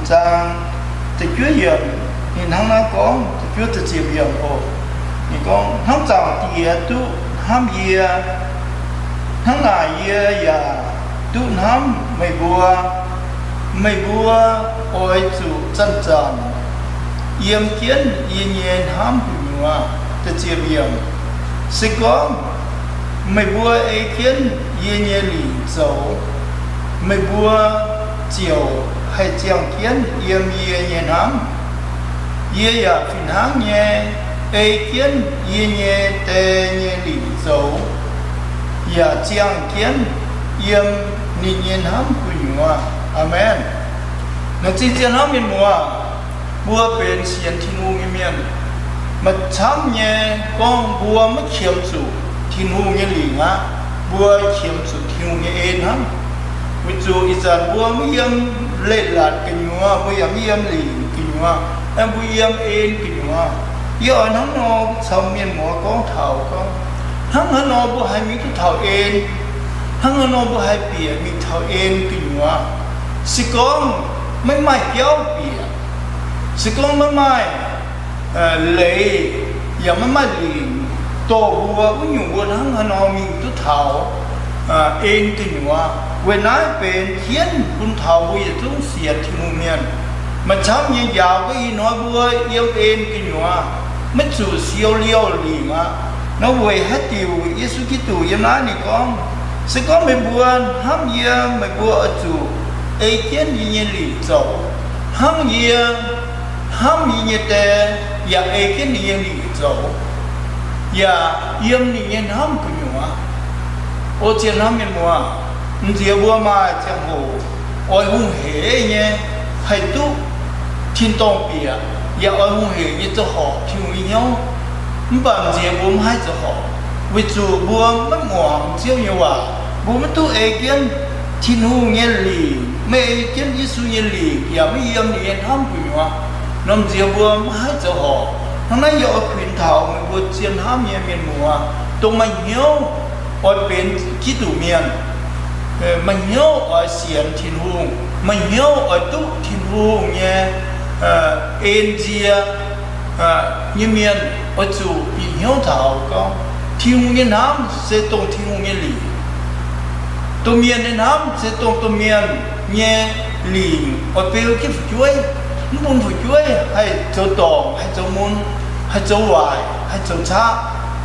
zaang da'juov yiemc, ninh hnangv naaiv gorngv, da'juov da'ziepc yiemc oc. Ninh gorngv, Hnangv Zaangc Diex duqv hnamv yie, hnangv naaic yie yaac duqv hnamv meih mbuo. Meih mbuo oix zuqc zanc-zanc yiem jienv yie nyei hnamv gu'nyuoz. Se gorngv meih mbuo ei jienv yie nyei lingc zoux, meih mbuo ziouc haih ziangh jienv yiem yie nyei hnamv. Yie yaac fih hnangv nyei ei jienv yie nyei Die nyei lingc zoux, yaac ziangh jienv yiem ninh nyei hnamv gu'nyuoz. Aamen. Laengz zingh zien hnamv mienh muoz, mbuo benx sienx Tin-Hungh nyei mienh, maaih camv nyei gorngv mbuo maiv qiemx zuqc Tin-Hungh nyei lingc aqv. Mbuo qiemx zuqc Tin-Hungh nyei en hnangv. Weic zuqc ih zanc mbuo maiv yiem leiz-latc gu'nyuoz, mbuo yaac maiv yiem lingc gu'nyuoz, mbuo yiem en gu'nyuoz. Yie oix hnangv nor caux mienh muoz gorngv taux gorngv, hnangv haaix nor mbuo haih mingh duqv taux en? Hnangv haaix nor mbuo haih bieqc mingh taux en gu'nyuoz? Se gorngv maiv maaih jauv bieqc, se gorngv maiv maaih leiz, yaac maiv maaih lingc dorh mbuo, wuov nyungc mbuo hnangv haaix nor mingh duqv taux en gu'nyuoz? Weic naaiv benx jienv bun taux mbuo yietc zungv sienx Tin-Hungh mienh. Maaih camv nyei njaaux gorngv ih hnoi mbuo yiem en gu'nyuoz, maiv zuqc siou liouh lingc aqv. Nor weic haaix diuc Yesu Giduc yiem naaiv ninh gorngv, se gorngv meih mbuo hnamv yie, meih mbuo oix zuqc ei jienv yie nyei lingc zoux, hnangv yie hnamv yie nyei Die yaac ei jienv ninh nyei lingc zoux, yaac yiem ninh nyei hnamv gu'nyuoz. O zien hnamv mienh muoz, m'nziex mbuo maaih ziangh hoc oix hungh heic nyei haih duqv tin-dorngh bieqc, yaac oix hungh heic nyei zoux horpc Tin-Hungh nyei hnyouv. Mv baac m'nziex mbuo maiv haih zoux horpc, weic zuqc mbuo maiv muangx Ziouv nyei waac. Mbuo maiv duqv ei jienv Tin-Hungh nyei lingc, maiv ei jienv Yesu nyei lingc, yaac maiv yiem ninh nyei hnamv gu'nyuoz. Nor m'nziex mbuo maiv haih zoux horpc. Hnangv naaiv yie oix kuinx taux meih mbuo zien hnamv nyei mienh muoz, dongh maaih hnyouv oix benx Giduc mienh, maaih hnyouv oix sienx Tin-Hungh, maaih hnyouv oix duqv Tin-Hungh nyei en nzie nyei mienh, oix zuqc bieqc hnyouv taux gorngv Tin-Hungh nyei hnamv se dongh Tin-Hungh nyei lingc. Domh mienh nyei hnamv se dongh domh mienh nyei lingc oix beu jienv fu'jueiv, mv bun fu'jueiv haih zoux dorngc, haih zoux mun, haih zoux waaic, haih zoux caqv.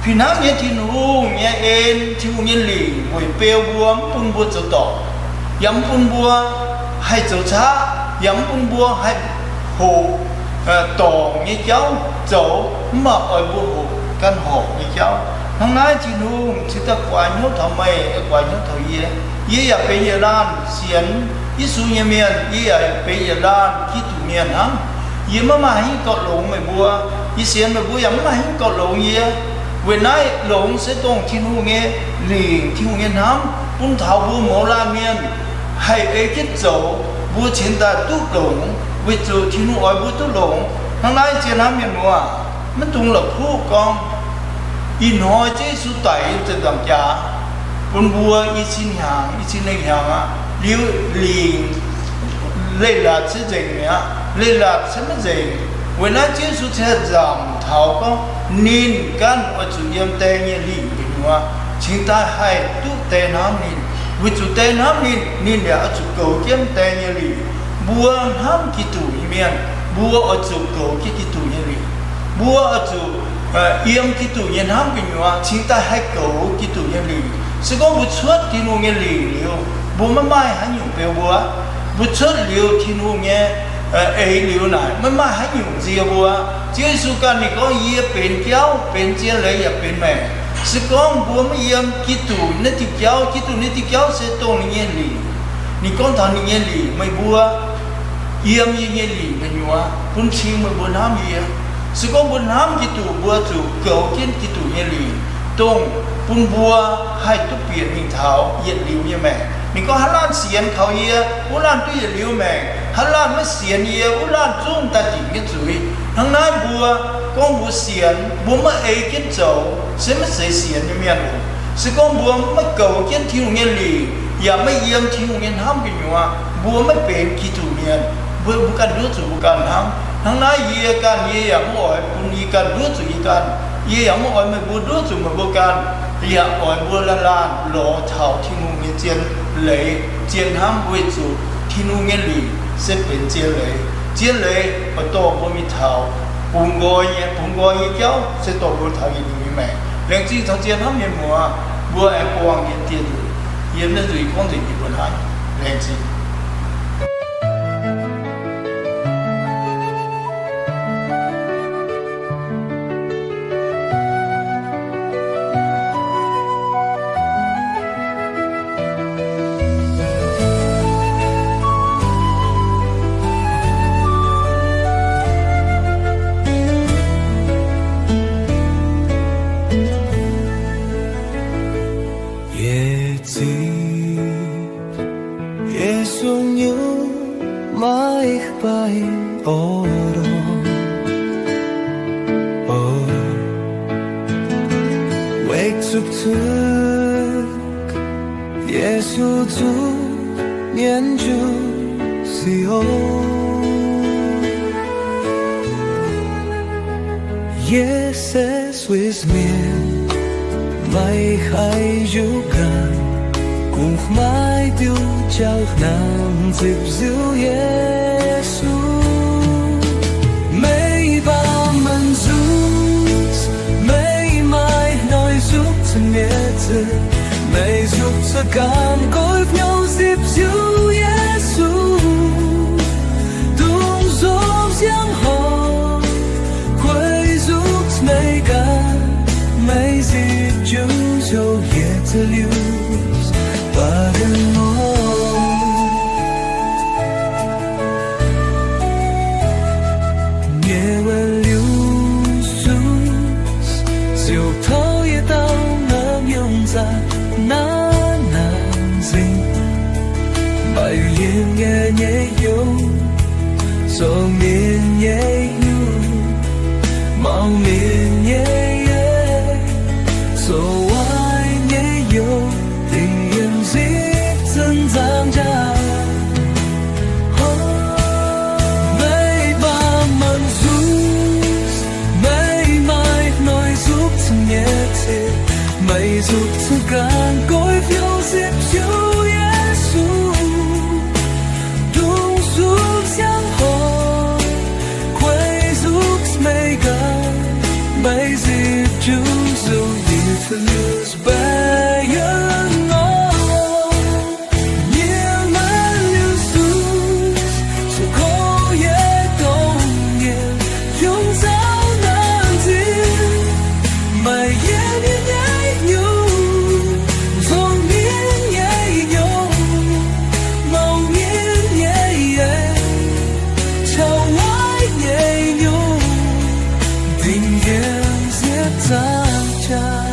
Fih hnangv nyei Tin-Hungh nyei en, Tin-Hungh nyei lingc weic beu mbuo, mv bun mbuo zoux dorngc, yaac mv bun mbuo haih zoux caqv, yaac mv bun mbuo haih hoqc dorngc nyei jauv zoux, mv baac oix mbuo hoqc ganh horpc nyei jauv. Hnangv naaiv Tin-Hungh cingx daaih guaax hnyouv taux meih, guaax hnyouv taux yie. Yie yaac benx yietc laanh sienx Yesu nyei mienh, yie yaac benx yietc laanh Giduc mienh hnangv. Yie maiv maaih haaix nyungc gauh longx meih mbuo. Yie sienx meih mbuo yaac maiv maaih haaix nyungc gauh longx yie. Weic naaiv longx se dongh Tin-Hungh nyei lingc, Tin-Hungh nyei hnamv bun taux mbuo mouz laanh mienh haih ei jienv zoux, mbuo cingx daaih duqv longx, weic zuqc Tin-Hungh oix mbuo duqv longx. Hnangv naaiv zien hnamv mienh muoz, maiv dungx la'kuqv gorngv, ih hnoi Ziouv Yesu daic yiem ziepc nzaangc jaax bun mbuo i cin hnyangx, i cin lengh hnyangx aqv. Liuz lingc leiz-latc se nzengc mi'aqv, leiz-latc se maiv nzengc. Weic naaiv Ziouv Yesu cingx nzamc taux gorngv ninh ganh oix zuqc yiem Die nyei lingc gu'nyuoz cingx daaih haih duqv Die hnamv ninh. Weic zuqc Die hnamv ninh, ninh yaac oix zuqc goux jienv Die nyei lingc. Mbuo hnamv Giduc nyei mienh, mbuo oix zuqc goux jienv Giduc nyei lingc. Mbuo oix zuqc yiem Giduc nyei hnamv gu'nyuoz cingx daaih haih goux Giduc nyei lingc. Se gorngv mbuo cuotv Tin-Hungh nyei lingc liuz, mbuo maiv maaih haaix nyungc beu mbuo. Mbuo cuotv liuz Tin-Hungh nyei eix liuz naaic, maiv maaih haaix nyungc nzie mbuo. Ziouv Yesu ganh ninh gorngv, yie benx jauv, benx zien leiz yaac benx maengc. Se gorngv mbuo maiv yiem Giduc naaiv diuh jauv, Giduc naaiv diuh jauv se dongh ninh nyei lingc. Ninh gorngv taux ninh nyei lingc, meih mbuo yiem yie nyei lingc gu'nyuoz bun cing meih mbuo hnamv yie. Se gorngv mbuo hnamv Giduc, mbuo zuqc goux jienv Giduc nyei lingc, dongh bun mbuo haih duqv bieqc mingh taux yietc liuz nyei maengc. Ninh gorngv, haaix laanh sienx kaux yie, wuov laanh duqv yietc liuz maengc. Haaix laanh maiv sienx yie, wuov laanh zungv daaih dingc nyei zuiz. Hnangv naaiv mbuo gorngv mbuo sienx, mbuo maiv ei jienv zoux, se maiv zeiz sienx nyei mienh oc. Se gorngv mbuo maiv goux jienv Tin-Hungh nyei lingc, yaac maiv yiem Tin-Hungh nyei hnamv gu'nyuoz, mbuo maiv benx Giduc mienh. Mbuo, mbuo ganh nduov zuqc mbuo ganh hnangv. Hnangv naaiv yie ganh, yie yaac mv oix bun yie ganh nduov zuqc yie ganh. Yie yaac mv oix meih mbuo nduov zuqc meih mbuo ganh. Yie yaac oix mbuo laanh laanh lorz taux Tin-Hungh nyei zien leiz, zien hnamv, weic zuqc Tin-Hungh nyei lic se benx zien leiz. Zien leiz oix dorh mbuo mingh taux bungx nqoi nyei, bungx nqoi nyei jauv se dorh mbuo taux yietc liuz nyei maengc. Laengz zingh caux zien hnamv mienh muoz, mbuo aengx buangh yiem dieh nzueic, yiem naaiv nzueic gorngv nzengc yie mbuo hnangv. Laengz zingh. Yietc zinh Yesu nyungc maiv baengh orn, weic zuqc cuotv Yesu zuqc mienv njuov Ziouv. Yie se Swiss mienh, meih haih njuov ganh, kungx maiv diuh jauv hnangv zipv nziuv Yesu. Meih mbaamh maanc nzuqc, meih maaih hnoi nzuqc zuqc mietc ziepc, meih nzuqc zuqc ganh goiv hnyouv zipv nziuv Yesu. Dongh nzunc ziangh hoc kuei nzuqc meih ganh, meih zipv juv ziouc yietc liuz baac dien ngorc. Nyei weic liuz Yesu, ziouc tov yie dauh naaiv nyungc zaqc naaiv nangc nzengc. Mbaih yie nyei hnyouv zoux mienh nyei hnyouv, mangc mienh nyei yietc zoux waaic nyei hnyouv, dingc yiem zipv zinh nzaangc jaax. Meih mbaamh maanc nzuqc, meih maaih hnoi nzuqc zuqc mietc ziepc, meih nzuqc zuqc ganh goiv hnyouv zipv nziuv Yesu. Dongh nzunc ziangh hoc kuei nzuqc meih ganh, meih zipv juv ziouc yietc liuz baac dien ngorc. Nyei weic liuz Yesu, zoux kouv yie dongh mienh yungz zaux naaiv nziex. Meih yiem yie nyei hnyouv, zoux mienh nyei hnyouv, mangc mienh nyei yietc, caux waaic nyei hnyouv, dingc yiem zipv zinh nzaangc jaax.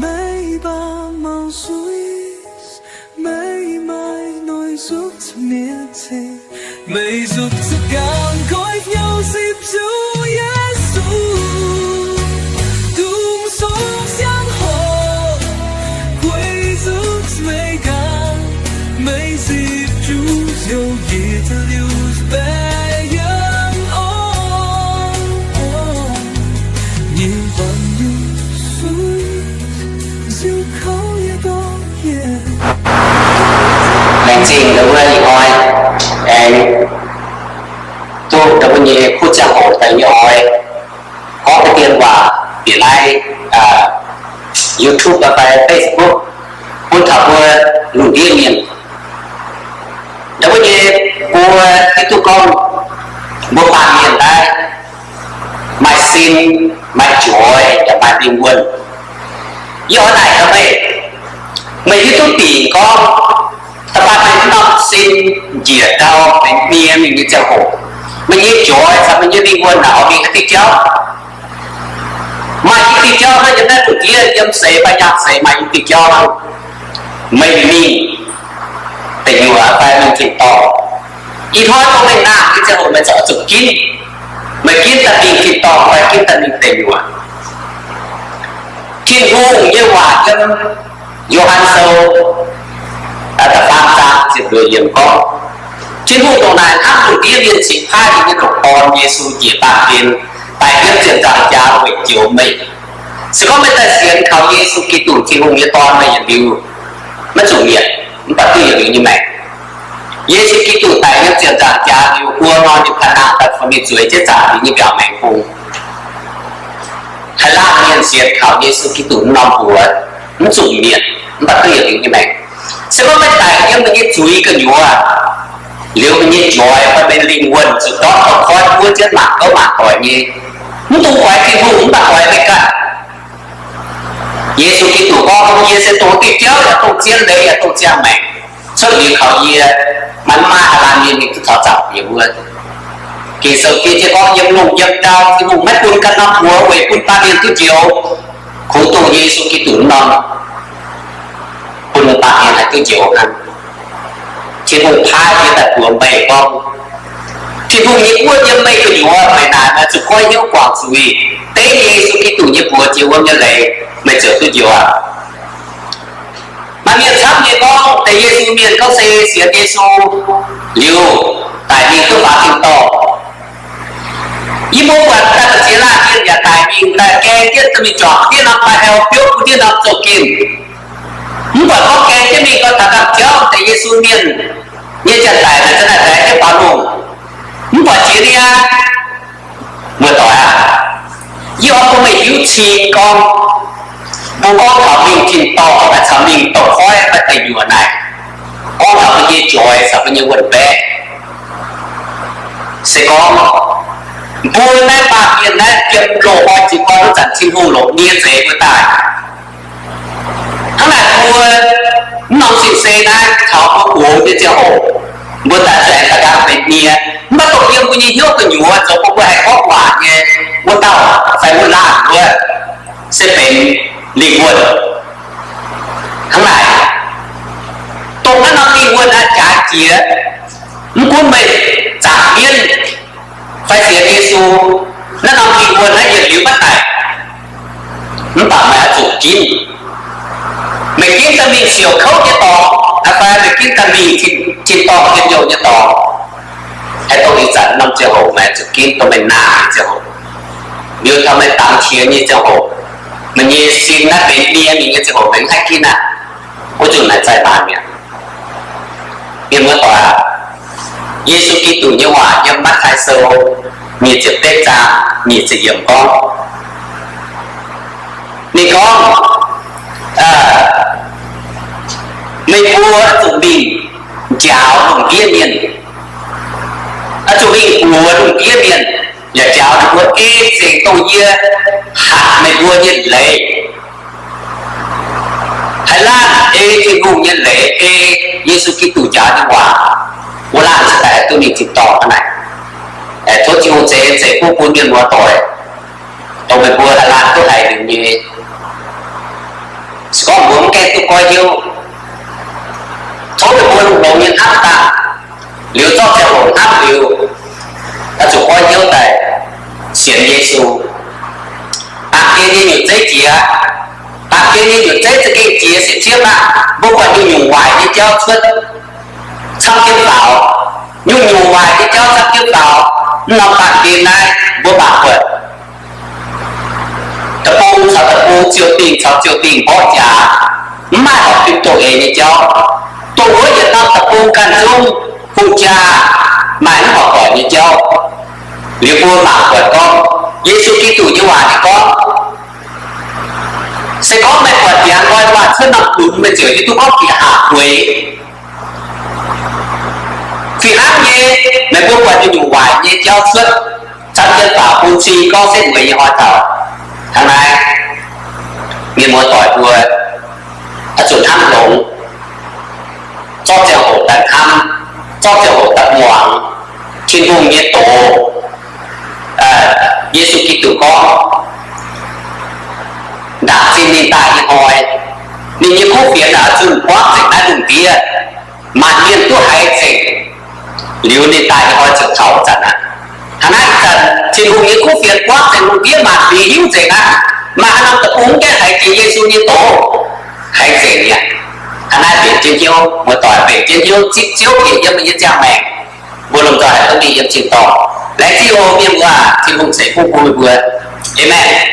Meih mbaamh maanc nzuqc, meih maaih hnoi nzuqc zuqc mietc ziepc, meih nzuqc zuqc ganh goiv hnyouv zipv nziuv Yesu. Dongh nzunc ziangh hoc kuei nzuqc meih ganh, meih zipv juv ziouc yietc liuz baac dien ngorc. Nyei weic liuz Yesu, ziouc kouv yie dongh mienh. Laengz zingh ndau wuov ih hnoi aengx duqv ndau wuov nyei kuv ziangh hoc daaih nyei oix gorngv deix dien waac bieqc naaiv YouTube fai Facebook bun taux mbuo lungh ndiev mienh. Ndau wuov nyei mbuo hiuv duqv gorngv mbuo baamh mienh naaiv maaih sin, maaih joix, yaac maaih lingh wuonh. Yie oix naaic gaax meih, meih hiuv duqv dingc gorngv da'faanh meih norm sin njiec ndau, meih nie mingh nyei ziangh hoc, meih nyei joix caux meih nyei lingh wuonh naaic oix mingh haaix diuh jauv? naaiv lungh ndiev yiem seix fai yangh seix maaih i diuh jauv hnangv, meih mingh deic nyuoqc fai mingh tin-dorngh. Ih hnoi dongh meih nangh nyei ziangh hoc meih zuqc ginv, meih ginv daaih mingh tin-dorngh fai ginv daaih mingh deic nyuoqc. Tin-Hungh nyei waac yiem Yo^han Sou da'faam zaang ziepc luoqc yiemc gorngv, Tin-Hungh ndongc naaic hnamv lungh ndiev mienh, cingx paaiv ninh nyei ndoqc Dorn, Yesu, njiec baamh gen daaih yiem ziepc nzaangc jaax weic njoux meih. Se gorngv meih daaih sienx kaux Yesu Giduc, Tin-Hungh nyei Dorn, meih yietc liuz maiv zuqc mietc, mv baac duqv yietc liuz nyei maengc. Yesu Giduc daic yiem ziepc nzaangc jaax liuz, buo hnoi ninh paav nangh daaih fun mingh zueiz jienv zaangc Diex nyei mbiaauc maengx bung. Haih laanh mienh sienx kaux Yesu Giduc norm mbuox, mv zuqc mietc, mv baac duqv yietc liuz nyei maengc. Se gorngv meih daic yiem meih nyei zuiz gu'nyuoz, liuz meih nyei njoix fai meih lingh wuonh zuqc ndortv dorh koiv buov jienv mangc gouv mangc doic nyei, mv dungx goix Tin-Hungh, mv baac goix meih ganh. Yesu Giduc gorngv, Yie se dongh diuh jauv yaac dongh zien leiz yaac dongh ziangh maengc. Cuotv liuz kaux yie, maiv maaih haaix laanh mienh mingh duqv taux Zaangc Diex wuov. Ging-Sou fiev jienv gorngv, Yiem lungh yiem ndau Tin-Hungh maiv bun ganh norm buoz weic bun baamh mienh duqv njoux. Kungx dongh Yesu Giduc norm bun baamh mienh haih duqv njoux hnangv. Tin-Hungh paaiv yie daaih mbuox meih gorngv, Tin-Hungh nyei guoqv yiem meih gu'nyuoz, meih naaic meih zuqc goiv hnyouv guangc zuiz, dengv Yesu Giduc nyei mbuox jiex wuom nyei leiz, meih ziouc duqv njoux aqv. Maaih mienh camv nyei gorngv, deix Yesu mienh gorngv se sienx Yesu liuz, daic mingh duqv faaux tin-dorngh. Yie mbuo buatc daaih ga'ziex laanh mienh yaac daic mingh daaih gaeng jienv duqv mingh juangc diev norm ba'hau, biouv bun diev norm zouv-ginh. Mv buatc gorngv gaeng jienv mingh gau taux gamh jauv deix Yesu mienh nyei janx-daic naaic za'naaic daaih jienv faaux lungh. Mv buatc jiex niaa. Muoz-doic aac, yie oix bun meih hiuv cing gorngv, mbuo gorngv taux mingh tin-dorngh fai caux mingh douz-koiv fai deic nyuoqc naaic, gorngv taux mbuo nyei njoix caux mbuo nyei wuon-baeqv. Se gorngv mbuo naaiv baamh mienh naaiv yiem loz-hnoi jiex gorn wuov zanc Tin-Hungh longc nie zeix mbuo daaih. Hnangv naaic mbuo mv norm sin se naaiv taux mbuo gox nyei ziangh hoc, mbuo daaih zuqc aengx daaih nqaang benx nie. Mv baac dongh yiem mbuo nyei hnyouv gu'nyuoz zoux bun mbuo haih gorngv waac nyei wuov dauh fai wuov laanh wuov se benx lingh wuonh. Hnangv naaic, dongh naaiv norm lingh wuonh naaiv jaaix jiex, mv gunv meih zaangc mienv fai sienx Yesu, naaiv norm lingh wuonh naaiv yietc liuz maiv daic, mv baac meih oix zuqc ginv. Meih ginv daaih mingh siouc kouv nyei dorngx, fai meih ginv daaih mingh tin-dorngh njien-youh nyei dorngx. Haih dongh ih zanc norm ziangh hoc meih oix zuqc ginv dongh meih naaih nyei ziangh hoc, liuz taux meih dangx qiex nyei ziangh hoc, meih nyei sin naaiv benx nie mingh nyei ziangh hoc meih mv haih ginv aqv. Wuov nzunc naaic zaih maanc mi'aqv. Mienh muoz-doic aac, Yesu Giduc nyei waac yiem Matv^taai Sou nyic ziepc betv zaang nyic ziepc yiemc gorngv, ninh gorngv, meih mbuo oix zuqc mingh njaaux lungh ndiev mienh, oix zuqc mingh buoz lungh ndiev mienh, yaac njaaux ninh mbuo ei nzengc dongh yie hatc meih mbuo nyei leiz. Haih laanh ei Tin-Hungh nyei leiz, ei Yesu Giduc njaaux nyei waac, wuov laanh se daaih haih duqv mingh tin-dorngh hnangv naaic. Tov Tin-Hungh zeix zeix bun bun mienh muoz-doic, dongh meih mbuo haih laanh duqv haiz liuz nyei. Se gorngv mbuo mv gaengh duqv goiv hnyouv, tov meih mbuo longx-longx nyei hnamv dangh, liuz zorqv ziangh hoc hnamv liuz, oix zuqc goiv hnyouv daaih sienx Yesu. Baamh gen nyei nyutc zeiv jiex, baamh gen nyei nyutc zeiv za'gengh jiex siepv-siepv aqv. Mbuo buatc nyungc-nyungc waaic nyei jauv cuotv camv jienv faaux, nyungc-nyungc waaic nyei jauv camv jienv faaux, mv norm baamh gen naaiv mbuo mangc buatc deic-bung caux deic-bung, ziou-dingh caux ziou-dingh mborqv jaax, mv maaih horpc fim doh eix nyei jauv. Dongh wuov yietc norm deic-bung ganh zungv hungh jaa maaih mv horpc doic nyei jauv. Liuz mbuo mangc buatc gorngv, Yesu Giduc nyei waac ninh gorngv, se gorngv meih buatc ndiangx nqoi nquaah cuotv norm dunx, meih ziouc hiuv duqv gorngv fih haangh gueix. Fih hnangv nyei, meih mbuo buatc nyungc-nyungc waaic nyei jauv cuotv camv jienv faaux bun cing gorngv setv mueiz nyei hnoi taux. Hnangv naaiv, mienh muoz-doic mbuo oix zuqc hnamv longx, zorqv ziangh hoc daaih hnamv, zorqv ziangh hoc daaih muangx Tin-Hungh nyei doz. Yesu Giduc gorngv, ndaangc Ninh daaih nyei hnoi, ninh nyei kuv fienx oix zunh buangv nzengc naaiv lungh ndiev, maanc mienh duqv haiz nzengc, liuz ninh daaih nyei hnoi ziouc taux zanc aqv. Hnangv naaiv zanc Tin-Hungh nyei kuv fienx buangv nzengc lungh ndiev, maanc mienh hiuv nzengc aqv. Maaih haaix norm deic-bung gaengh haiz jiex Yesu nyei doz? Haiz nzengc mi'aqv. Hnangv naaiv benx jienv hnyouv, muoz-doic, benx jienv hnyouv zipv Ziouv bieqc yiem meih nyei ziangh maengc. Mbuo lomh nzoih haih duqv mingh yiem tin-dorngh. Laengz zingh oc mienh muoz, Tin-Hungh ceix fuqv bun meih mbuo. Aamen.